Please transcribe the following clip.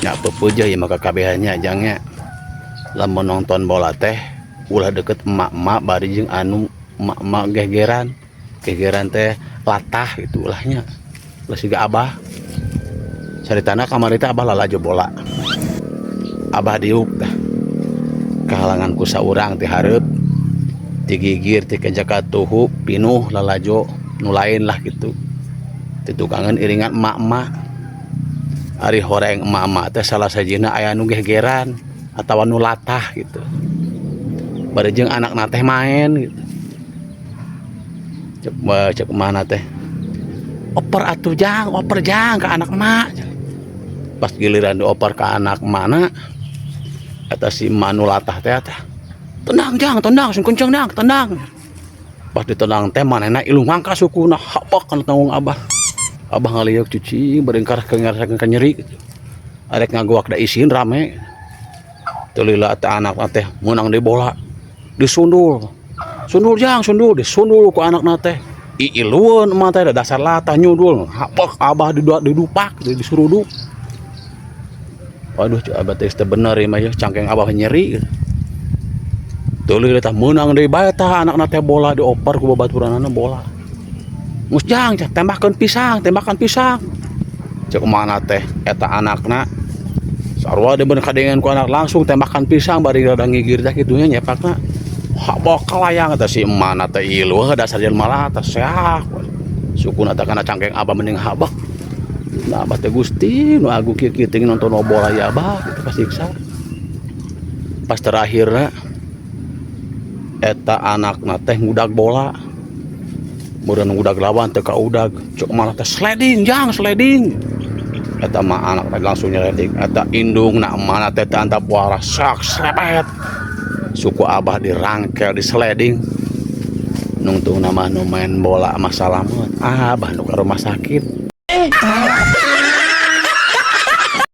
Nya pepeujeuh ieu mah kakabehannya, Jang, nya. Lamun nonton bola teh ulah deket emak-emak bari jeung anu emak-emak gegeran. Gegeran teh latah gitu ulahnya. Ulah siga Abah. Caritana kamari teh Abah lalajo bola. Abah diuk tah. Kahalangan ku saurang ti hareup, ti gigir, ti kenca tuhu, pinuh lalajo nu lain lah gitu. Ti tukangeun iringan emak-emak. Ari horeng emak-emak teh salah sajina aya nu gegeran atawa nu latah gitu. Bari jeung anakna teh main gitu. Cek cek mana teh? "Oper atuh, Jang, oper, Jang, ke anak emak." Pas giliran dioper ke anak mana, eta si emak nu latah teh teh, "Tendang, Jang, tendang, sing kenceng, Jang, tendang." Pas ditendang teh manehna ilung ngangkat sukuna, habak kana tanggung Abah. Abah ngaliuk cuci berengkar ke ngarasakeun ka nyeri gitu. Arek ngagoak da isin rame. Teu lila teh anak teh meunang di bola. Disundul. "Sundul, Jang, sundul," disundul ku anakna teh. Iilueun emak teh, dasar latah nyundul. Habak Abah didupak gitu, disuruduk. Waduh, cek Abah teh teu bener ieu mah ya, cangkeng Abah nyeri gitu. Teu lila tah meunang deui bae tah anakna teh bola dioper ku babaturanna bola. "Mus, Jang, cah, tembakeun pisang, tembakan pisang." Cek mana teh eta anakna sarua deui kadengean ku anak langsung tembakan pisang bari rada ngigir teh kitu nya nyepakna. Habok kalayang eta si emana teh ilu dasar jelema latah seak. Sukuna teh kana cangkeng Abah mending habak. Nah, Abah teh Gusti nu agung kieu kieu teh nonton bola ya Abah gitu kasiksa. Pas terakhirna eta anakna teh ngudag bola. Meureun ngudag lawan teu kaudag. Cek mana teh, "Sliding, Jang, sliding." Eta mah anak teh langsung nyeleding. Eta indungna mana teh teu antap waras sak slepet. Suku Abah dirangkel di sliding. Nungtungna mah nu main bola mah salamet. Abah nu ka rumah sakit.